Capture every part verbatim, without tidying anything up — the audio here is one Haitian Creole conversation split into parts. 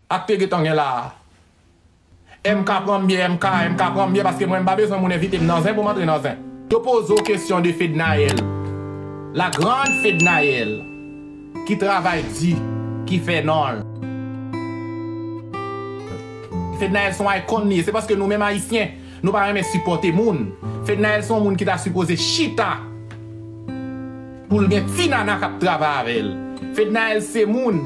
Ak te gentan gen la a. M K pran m byen, M K, M K pran m byen, paske mwen m pa bezwen moun envite m nan zen pou m antre nan zen. Yo poze w kesyon de Fednaelle, la grande Fednaelle, ki travay di, ki fè non l. Fednaelle se yon icon li ye, se paske nou menm Ayisyen, nou pa renmen sipòte moun. Fednaelle se yon moun ki ta sipoze chita pou l gen ti nana k ap travay avè l. Fednaelle se moun,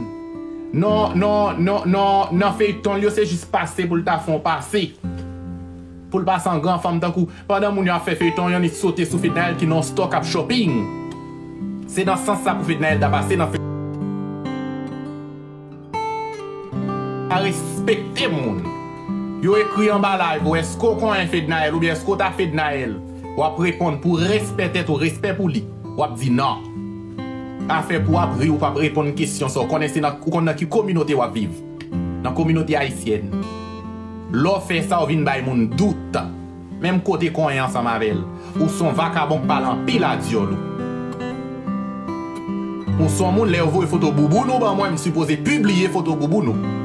non, non, non, non, nan feyton l yo, se jis pase pou l ta fè yon pase. Pou l pase an gran fanm tankou, pandan moun yo ap fè feyton, yon nèg sote sou Fednaelle ki nan yon store k ap shopping. Se nan sans sa pou Fednaelle ta pase nan feyton. Pa respekte moun. Yo ekri anba live ou, èske w konyen Fednaelle oubyen èske w ta Fednaelle? W ap reponn pou respè tèt ou, respè pou li. W ap di non. Afè pou w ap ri, ou p ap reponn kesyon sa. Ou konnen se nan, ou konn nan ki kominote w ap viv. Nan kominote ayisyèn. Lè w fè sa, w vin bay moun dout. Menm kote konyen ansanm avè l. Ou se yon vakabon k pale anpil a dyòl ou. Ou se yon moun, lè yo voye foto bouboun ou ban mwen, m sipoze pibliye foto bouboun ou.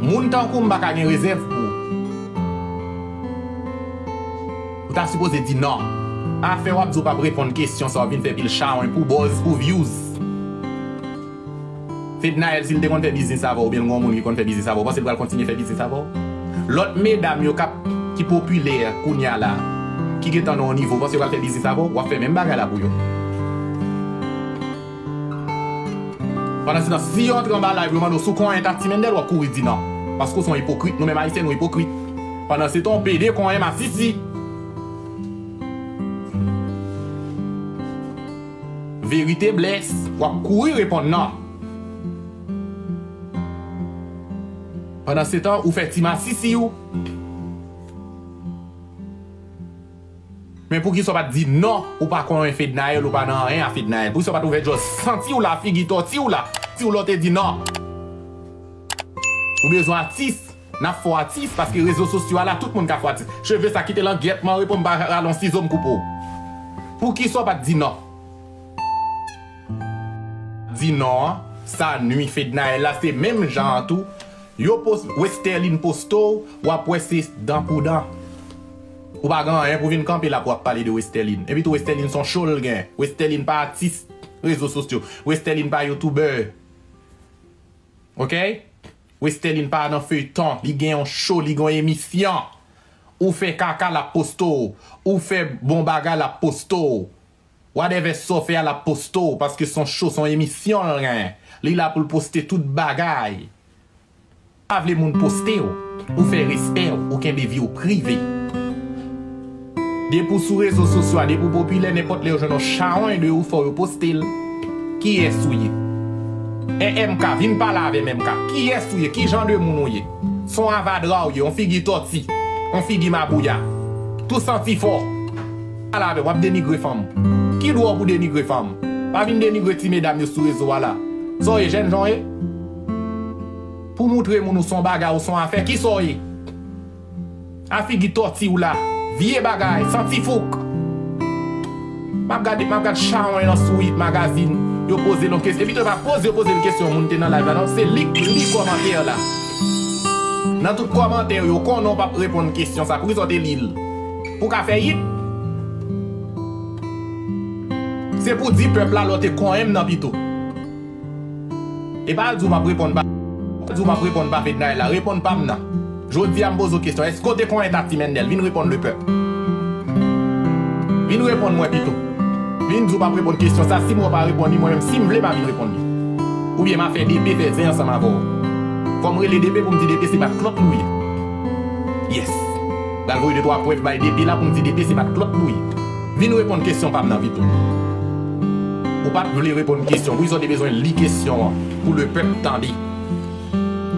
Moun tankou m pa ka gen rezèv pou ou. Ou ta sipoze di non. Afè w ap di w p ap reponn kesyon sa, w vin fè pil chawony pou buzz, pou views. Fednaelle, si l te konn fè biznis avè w, oubyen l gen yon moun ki konn fè biznis avè w, w panse l pral kontinye fè biznis avè w? Lòt medam yo k ap, ki popilè kounye a la, ki gentan nan yon nivo, w panse yo pral fè biznis avè w? W ap fè menm bagay la pou yo. Pandansetan, si yo antre anba live, yo mande w si w konyen Tati Mendel, w ap kouri di non. Paske w se yon ipokrit, nou menm Ayisyen, nou ipokrit. Pandansetan, w pede konyen masisi. Verite blès, w ap kouri reponn non. Pandansetan, ou fè ti masisi w. Men poukisa w pa t di non, ou pa konyen Fednaelle, ou pa nan anyen a Fednaelle? Poukisa w pa t ouvè djòl santi w la, figi tòti w la, si w lè w te di non? Ou bezwen atis. N ap fè w atis, paske rezo sosyo a la, tout moun ka fè w atis. Cheve sa kite langyèt, mwen reponn pa rale yon sizo m koupe w. Poukisa w pa t di non? Di non an, sa nwi Fednaelle la, se menm jan an tou. Yo post, Westerline poste w, w ap wè se dan pou dan. Ou pa gen anyen pou vin kanpe la pou w ap pale de Westerline. Epi tou Westerline se yon show l gen. Westerline pa atis rezo sosyo. Westerline pa youtubè. Ok? Westerline pa nan feyton, li gen yon show, li gen yon emisyon. Ou fè kaka, l ap poste w. Ou fè bon bagay, l ap poste w. Whatever sa w fè a, l ap poste w, paske se yon show, se yon emisyon l genyen. Li la pou l poste tout bagay. Pa vle moun poste w. Ou fè respè w, ou kenbe vi w prive. Depi w sou rezo sosyo a, depi w popilè, nenpòt lè yo jwenn yon chawony de ou, fò yo poste l. Kiyès ou ye? M K, vin pale avè m, M K. Kiyès ou ye? Ki jan de moun ou ye? Se yon avadra w ye, yon figi tòti, yon figi mabouya. Tou santi fò. Pale avè m, w ap denigre fanm. Ki dwa w pou denigre fanm? Pa vin denigre ti medam yo sou rezo a la. Sa w ye, jènjan w ye? Pou moutre moun ou se yon bagay, ou se yon afè, kisa w ye? A figi tòti w la, vye bagay, santi fouk. M ap gade, m ap gad chawony nan sou Hit Magazine. Yo poze l yon kesyon. Epi tou, e pa poze yo poze l kesyon, moun te nan live la, non. Se li k li kòmantè la. Nan tout kòmantè yo, yo konnen w p ap reponn kesyon sa. Poukisa w te li l? Pou w ka fè hit? Se pou di pèp la lè w te konyen m nan pito. E pa al di w m ap reponn pa, di w m ap reponn pa Fednaelle la, reponn pa m nan. Jodi a m poze w kesyon, èske w te konyen Tati Mendel? Vin reponn le pèp. Vin reponn mwen pito. Vin di w p ap reponn kesyon sa, si m wè w pa reponn li, mwen menm si m vle m a vin reponn li. Oubyen m a fè D P fè zen ansanm avè w. Fò m rele D P pou m di D P se bat klòt li w ye. Yes. Pral voye de twa prèv bay D P la pou m di D P se bat klòt li w ye. Vin reponn kesyon pa m nan pito. Ou pa t vle reponn kesyon. Poukisa w te bezwen li kesyon an pou le pèp tande?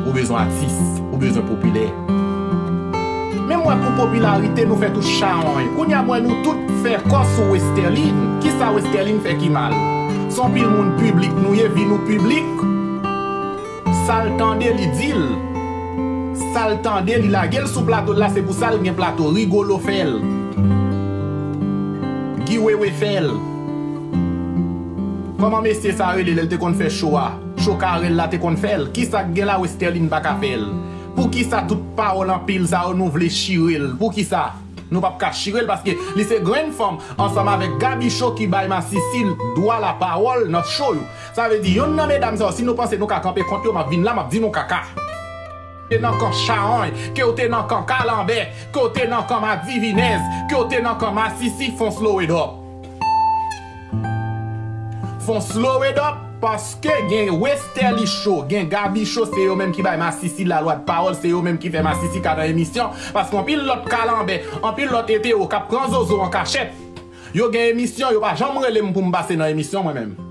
Ou bezwen atis, ou bezwen popilè. Men m wè pou popilarite nou fè tout chawony. Kounye a m wè nou tout fè kò sou Westerline. Kisa Westerline fè ki mal? Se yon pil moun piblik nou ye, vi nou piblik. Sa l tande, li di l. Sa l tande, li lage l sou plato l la, se pou sa l gen plato. Rigolo fè l. Guy Wewe fè l. Kòman mesye sa rele lè l te konn fè cho a? Cho Carel la te konn fè l. Kisa k gen la Westerline pa ka fè l? Poukisa tout pawòl anpil sa yo nou vle chire l? Poukisa? Nou p ap ka chire l paske li se grenn fanm ansanm avèk Gaby Cho ki bay Masisi dwa lapawòl nan cho yo. Sa vle di, yonn nan medam sa yo, si nou panse nou ka kanpe kont yo, m ap vin la, m ap di nou kaka. Ke w te nan kan Chawony, ke w te nan kan Kalanbè, ke w te nan kan Madivinèz, ke w te nan kan Masisi, fon slow it up. Fon slow it up, paske gen Westerlie Cho, gen Gaby Cho, se yo menm ki bay Masisi lalwa de pawòl, se yo menm ki fè Masisi ka nan emisyon, paske anpil lòt Kalanbè, anpil lòt etero k ap pran zozo an kachèt, yo gen emisyon, yo pa janm rele m pou m pase nan emisyon mwen menm.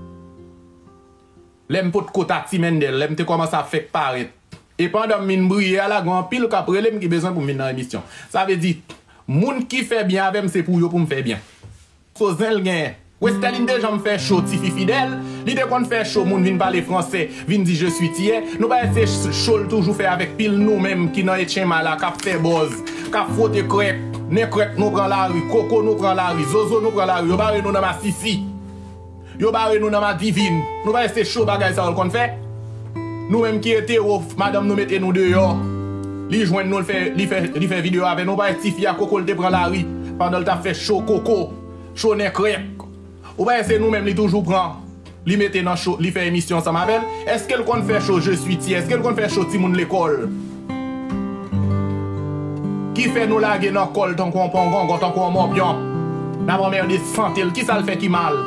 Lè m potko ta Ti Mendel, lè m te kòmanse ap fèk parèt. E pandan m vin briye a la, gen anpil k ap rele m ki bezwen pou m vin nan emisyon. Sa vle di, moun ki fè byen avè m, se pou yo pou m fè byen. So zen l genyen. Westerline te janm fè cho Tifi Fidèl, li te konn fè cho moun vin pale fransè, vin di je suis tiye. Nou pa wè se cho l toujou fè avèk pil nou menm ki nan H M I la, k ap fè buzz, k ap fwote krèk, nen krèk nou pran lari, koko nou pran lari, zozo nou pran lari, yo bare nou nan Masisi. Yo bare nou nan Madivin. Nou pa wè se cho bagay sa yo l konn fè? Nou menm ki etero, madanm nou mete nou deyò. Li jwenn nou, li fè, li fè, li fè videyo avè nou. Ou pa wè tifi a koko l te pran lari pandan l t ap fè cho koko, cho nen krèk. Ou pa wè se nou menm li toujou pran, li mete nan cho, li fè emisyon ansanm avè l? Èske l konn fè cho je suis tiye? Èske l konn fè cho timoun lekòl? Ki fè nou lage nan kò l tankou yon pongongon, tankou yon mòbyon. N ap anmède sante l. Kisa l fè ki mal?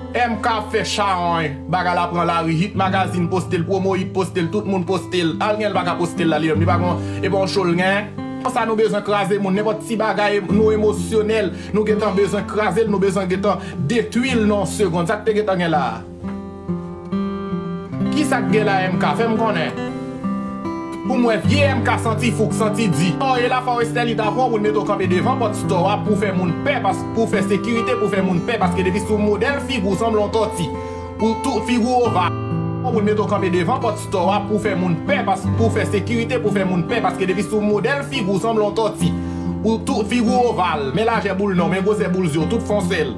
M K ap fè chawony, bagay la pran lari, Hit Magazine poste l, Promo Hit poste l, tout moun poste l. Al gen l pa ka poste l la li menm, li pa gon, e pa yon cho l gen. Konsa nou bezwen kraze moun, nenpòt ti bagay nou emosyonèl, nou gentan bezwen kraze l, nou bezwen gentan detwi l nan yon segonn. Sa k te gentan gen la a? Kisa k gen la M K? Fè m konnen. Pou m wè vye M K santi fouk, santi di. Ò, e la fò Westerlie ta pran w pou l mete w kanpe devan pòt store a pou fè moun pè, pas-, pou fè sekirite, pou fè moun pè, paske depi sou modèl figi w sanble yon tòti. Ou tou figi w oval. Pou l mete w kanpe devan pòt store a pou fè moun pè, pas-, pou fè sekirite, pou fè moun pè, paske depi sou modèl figi w sanble yon tòti. Ou tou figi w oval, men lajè boul non, men gwosè boul zye w, tout fè yon sèl.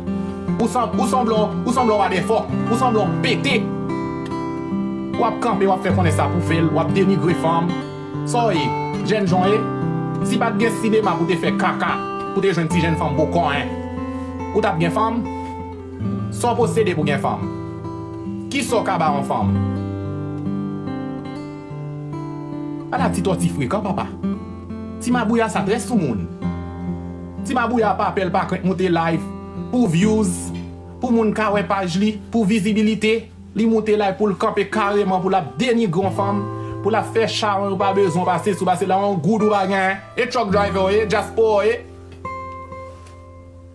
Ou san-, ou sanble, ou sanble yon wadèfòk, ou sanble yon pete. W ap kanpe, w ap fè konnen sa pou fè l, w ap denigre fanm. Sa w ye, jènjan w ye? Si pa t gen sinema pou te fè kaka, pou te jwenn ti jèn fanm bokon, en, ou t ap gen fanm? Sa w posede pou gen fanm? Kisa w ka ba yon fanm? Ala ti tòti frekan, papa. Ti mabouya sa trè sou moun. Ti mabouya pa pè, l pa krent moute live pou views, pou moun ka wè paj li, pou vizibilite. Li moute live pou l kanpe kareman, pou l ap denigre yon fanm, pou l ap fè chawony ou pa bezwen w pase sou, pase la yon goud ou pa gen. E truck driver w ye, dyaspora w ye.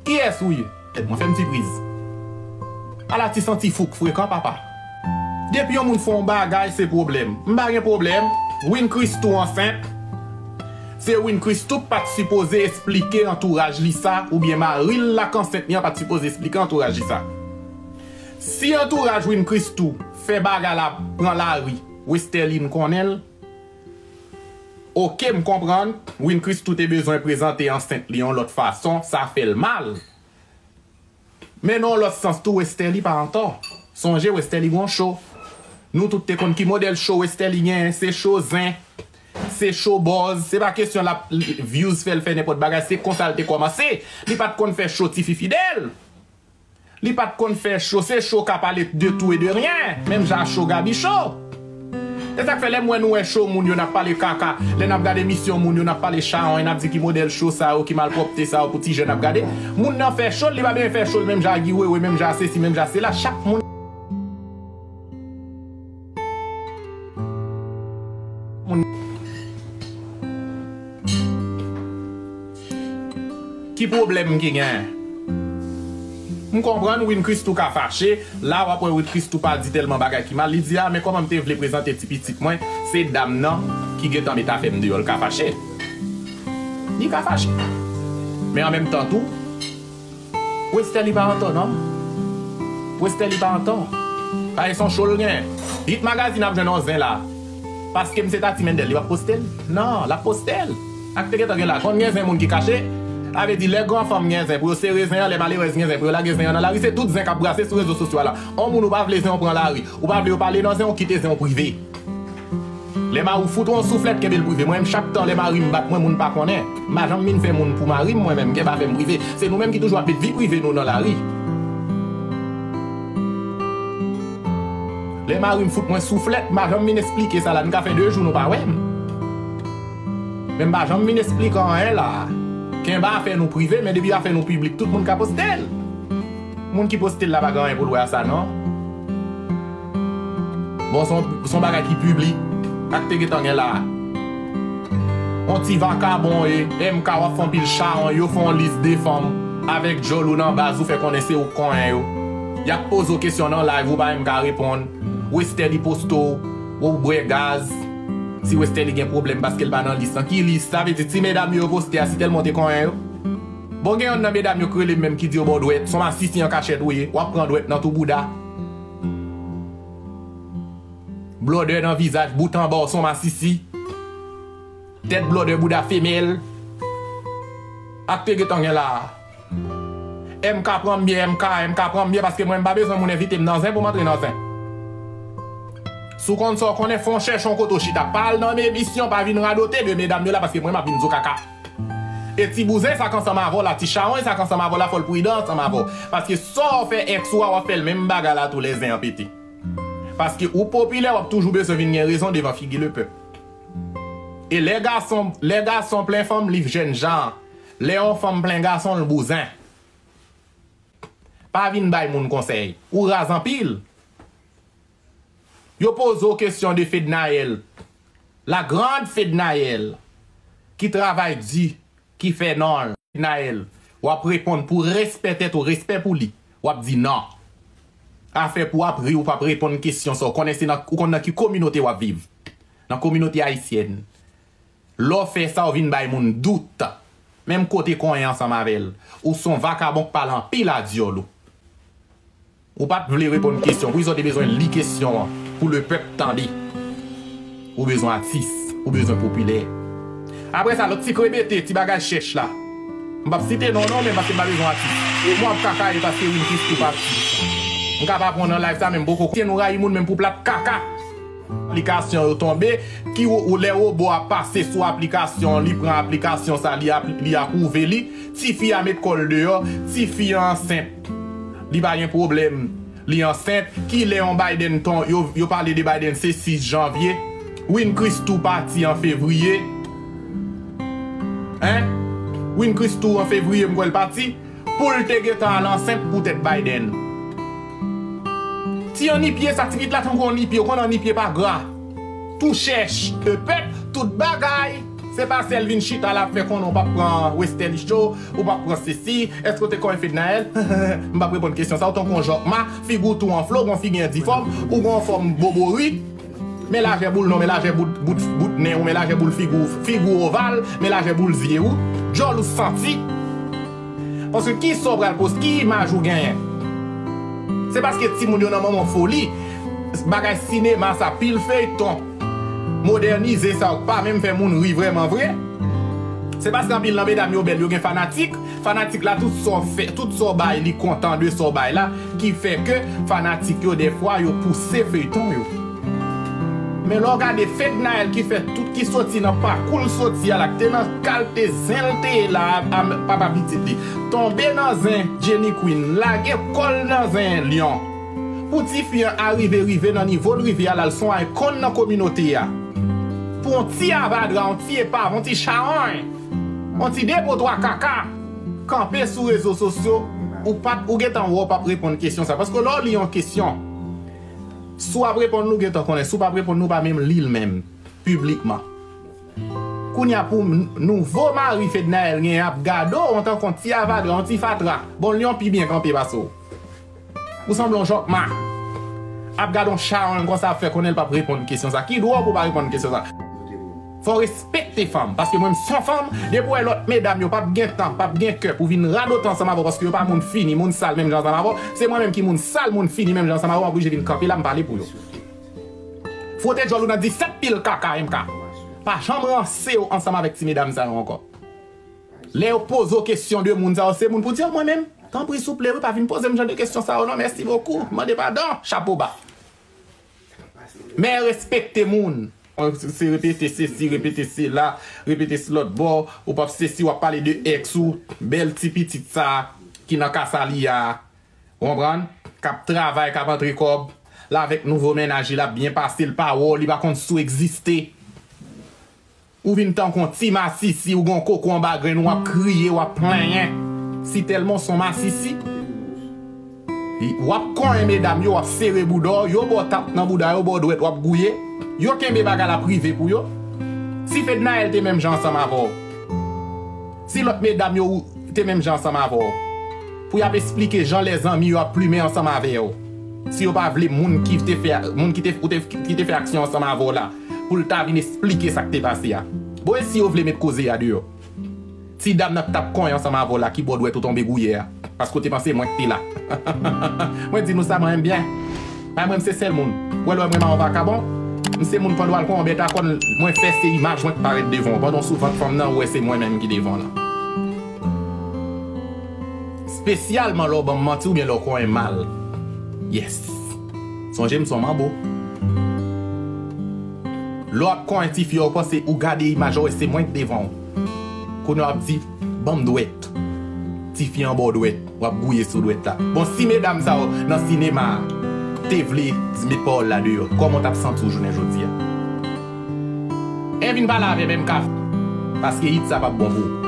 Kiyès ou ye? Mwen fè m ti priz. Ala ti santi fouk frekan, papa. Depi yon moun fè yon bagay, se pwoblèm. M pa gen pwoblèm. Win Christoo ansent. Se Win Christoo k pa t sipoze esplike antouraj li sa, oubyen mari l la k ansent li an pa t sipoze esplike antouraj li sa. Si antouraj Win Christoo fè bagay la pran lari, Westerline konnen l, oke, m konprann, Win Christoo te bezwen prezante ansent li yon lòt fason, sa fè l mal. Men nan yon lòt sans tou, Westerlie pa antò. Sonje, Westerlie gon cho. Nou tout te konn ki modèl cho Westerlie genyen, se cho zen, se cho buzz. Se pa kesyon l ap, views fè l fè nenpòt bagay, se konsa l te kòmanse. Li pa t konn fè cho Tifi Fidèl. Li pa t konn fè cho, se cho ka pale de tout et de rien, menm jan a cho Gaby Cho. Se sa k fè lè m wè nou wè cho moun yo n ap pale kaka, lè n ap gade emisyon moun yo n ap pale chawony, n ap di ki modèl cho sa yo, ki malpwòpte sa yo pou ti jèn ap gade. Moun nan fè cho l, li pa bezwen fè cho l menm jan a Guy Wewe, menm jan a sesi, menm jan a sela, chak moun. Moun. Ki pwoblèm ki genyen? M konprann Win Christoo ka fache, la w ap wè Win Christoo pa di tèlman bagay ki mal, li di, a, men kòman m te vle prezante ti pitit mwen, se dam nan ki gentan met afè m deyò, l ka fache. Li ka fache. Men an menm tan tou, Westerlie pa antò non. Westerlie pa antò. Paske se yon cho l gen. Hit Magazine ap jwenn yon zen la. Paske m se Tati Mendel, li p ap poste l? Non, l ap poste l. Ak te gentan gen la. Konn gen zen moun ki kache. Sa vle di, lè gran fanm gen zen, pou yo sere zen an, lè malerèz gen zen, pou yo lage zen an nan lari, se tout zen k ap brase sou rezo sosyo a la. On moun ou pa vle zen an pran lari, ou pa vle yo pale nan zen, ou kite zen an prive. Lè mari w fout ou yon souflèt, kenbe l prive. Mwen menm, chak tan lè mari m bat mwen, moun pa konnen. M pa janm vin fè moun pou mari m, mwen menm, gen pa fè m prive. Se nou menm ki toujou ap met vi prive nou nan lari. Lè mari m fout mwen souflèt, m pa janm vin esplike sa la, n ka fè de jou nou pa wè m. Men m pa janm vin esplike anyen la. Kenbe afè nou prive, men depi afè nou piblik, tout moun ka poste l. Moun ki poste l la pa gen anyen pou l wè a sa, non. Bon, se yon, se yon bagay ki piblik. Ak te gentan gen la. On ti vakabon e, M K w ap fè yon pil chawony, yo fè yon lis de fanm. Avèk djòl ou nan baz, ou fè konnen se ou k konyen yo. Y ap poze w kesyon nan live, ou pa menm ka reponn. Westerlie poste w, ou bwè gaz. Si Westerlie gen pwoblèm paske l pa nan lis lan. Ki lis? Sa vle di ti medam yo poste a, si tèlman w te konyen yo. Bon, gen yonn nan medam yo k rele m menm ki di yo ba w dwèt. Se yon masisi an kachèt ou ye. W ap pran dwèt nan tou bouda. Blòdè nan vizaj, bout anba w, se yon masisi. Tèt blòdè, bouda femèl. Ak te gentan gen la. M K pran m byen, M K, M K pran m byen, paske mwen m pa bezwen moun envite m nan zen pou m antre nan zen. Si w konn sa w konnen, fè yon chèche yon kote w chita. Pa al nan emisyon, pa vin radote de medam yo la, paske mwen m ap vin di w kaka. E ti bouzen sa k ansanm avè w la, ti chawony sa k ansanm avè w la, fò l pridan ansanm avè w. Paske sa w fè èks ou a, w ap fè l menm bagay la tou lè zen an pete. Paske ou popilè, w ap toujou bezwen vin gen rezon devan figi lepèp. E lè gason, lè gason plen fanm, li jènjan. Lè yon fanm plen gason, l bouzen. Pa vin bay moun konsèy. Ou raz anpil. Yo poze w kesyon de Fednaelle. La grande Fednaelle. Ki travay di, ki fè non l. Fednaelle. W ap reponn pou respè tèt ou, respè pou li. W ap di non. Afè pou w ap ri, ou p ap reponn kesyon sa. Ou konnen se nan, ou konn nan ki kominote w ap viv. Nan kominote ayisyèn. Lè w fè sa, w vin bay moun dout. Menm kote konyen ansanm avè l. Ou se yon vakabon k pale anpil a dyòl ou. Ou pa t vle reponn kesyon. Poukisa w te bezwen li kesyon an pou lepèp tande? Ou bezwen atis. Ou bezwen popilè. Apre sa, lòt ti krebete, ti bagay chèch la. M p ap site non non, men paske m pa bezwen atis. Mwen ap kakaye paske Win Christoo pati. M ka pa pran nan live sa, men m poko kote nou rayi moun menm pou plat kaka. Aplikasyon yo tonbe, ki wo-, lè wobo a pase sou aplikasyon, li pran aplikasyon sa, li ap-, li apwouve li, tifi a met kò l deyò, tifi an ansent. Li pa gen pwoblèm, li ansent. Kilè yon Biden ton, yo, yo pale de Biden se sis janvye. Win Christoo pati an fevriye. Hein? Win Christoo an fevriye, m kwè l pati. Pou l te gentan al ansent poutèt Biden. Ti annipye sa, ti pit la tankou annipye, ou konn annipye pa gra. Tou chèch, e pèp, tout bagay. Se pa sèl vin chita la ap fè konnen ou p ap pran Westerlie Show, ou p ap pran sesi, èske w te konyen Fednaelle? M p ap reponn kesyon sa, ou tankou yon jòkma, figi w tou anfle, ou gon figi endifòm, ou gon fòm bobori. Men lajè boul non, men lajè bout, bout, bout nen ou, men lajè boul figi w, figi w oval, men lajè boul zye ou, djòl ou santi. Paske kisa w pral poste, ki imaj ou genyen? Se paske timoun yo nan moman foli, bagay sinema sa, pil feyton modènize sa, ou pa menm fè moun ri vrèman vre. Se paske anpil nan medam yo bèl, yo gen fanatik. Fanatik la, tout sa w fè, tout sa w bay, li kontan de sa w bay la, ki fè ke fanatik yo, dèfwa, yo pouse feyton yo. Men lè w gade Fednaelle ki fè tout, ki soti nan pakou l soti a la, ki te nan kalte zen l te ye la, a, a papa pitit li, tonbe nan zen Jenny Queen, lage kò l nan zen Lyon. Pou tifi an arive, rive nan nivo l rive a la, l se yon ikòn nan kominote a. Pou yon ti avadra, yon ti epav, yon ti chawony, yon ti depotwa kaka, kanpe sou rezo sosyo, ou pa t, ou gentan wè w p ap reponn kesyon sa. Paske lè w li yon kesyon, si w ap reponn li, ou gentan konnen. Si w p ap reponn li, ou pa menm li l menm, piblikman. Kounye a pou m-, nouvo mari Fednaelle gen ap gade w antanke yon ti avadra, yon ti fatra. Bon, Lyon pi byen kanpe pase w. Ou sanble yon jòkma. Ap gade yon chawony konsa ap fè konnen l p ap reponn kesyon sa. Ki dwòl pou w pa reponn kesyon sa. Fò w respekte fanm, paske mwen m se yon fanm, depi w wè lòt medam yo p ap gen tan, p ap gen kè pou vin radote ansanm avè w, paske yo pa moun fini, moun sal menm jan ansanm avè w, se mwen menm ki moun sal, moun fini menm jan ansanm avè w, m oblije vin kanpe la, m pale pou yo. Fwote djòl ou nan disèt pil kaka, M K. Pa janm ranse w ansanm avèk ti medam sa yo ankò. Lè yo poze w kesyon de moun sa yo, se moun pou di yo, mwen menm, tanpri souple, wi, pa vin poze m jan de kesyon sa yo non, mèsi bokou, mande padon, chapo ba. Men respekte moun. Se repete sesi, repete sela, repete se lòt bò, ou p ap sesi, w ap pale de ex ou, bèl ti pitit sa ki nan kasa li a, ou konprann? K ap travay, k ap antre kòb, l avèk nouvo mennaj li, l ap byen pase, l pa wè w, li pa konn si w egziste. Ou vin tankou yon ti masisi, ou gen yon koko anba grenn, w ap kriye, w ap plenyen. Si tèlman w se yon masisi, w ap konyen medam yo, w ap sere bouda w, yo ba w tap nan bouda, yo ba w dwèt, w ap gouye. Yo kenbe bagay la prive pou yo. Si Fednaelle te menm jan ansanm avè w, si lòt medam yo te menm jan ansanm avè w, pou y ap esplike jan lèzanmi yo ap plimen ansanm avè w. Si yo pa vle moun ki te fè, moun ki te, ou te, ki te fè aksyon ansanm avè w la, pou l ta vin esplike sa k te pase a. Bon, e si yo vle met koze a deyò? Ti dam nan k t ap konyen ansanm avè w la ki ba w dwèt ou tonbe gouyè a, paske w te panse mwen k te la. Mwen di nou sa, mwen menm byen. Bay mwen, m se sèl moun. Ou wè lè w wè mwen ma yon vakabon, m se moun pandan w al konyen w bèt a kòn, mwen fè se imaj mwen k parèt devan w. Pandan w sou vant fanm nan, ou wè se mwen menm ki devan w lan. Espesyalman lè w ban m manti oubyen lè w konyen mal. Yes. Sonje m se yon manbo. Lè w ap konyen tifi a, ou panse ou gade imaj la, ou wè se mwen k devan w. Kounye a w ap di, ban m dwèt. Tifi an ba w dwèt, w ap gouye sou dwèt la. Bon, si medam sa yo nan sinema a te vle di met pawòl la deyò, kòman w t ap santi w jounen jodi a? En vin pale avè m, M K, paske hit sa p ap bon pou ou.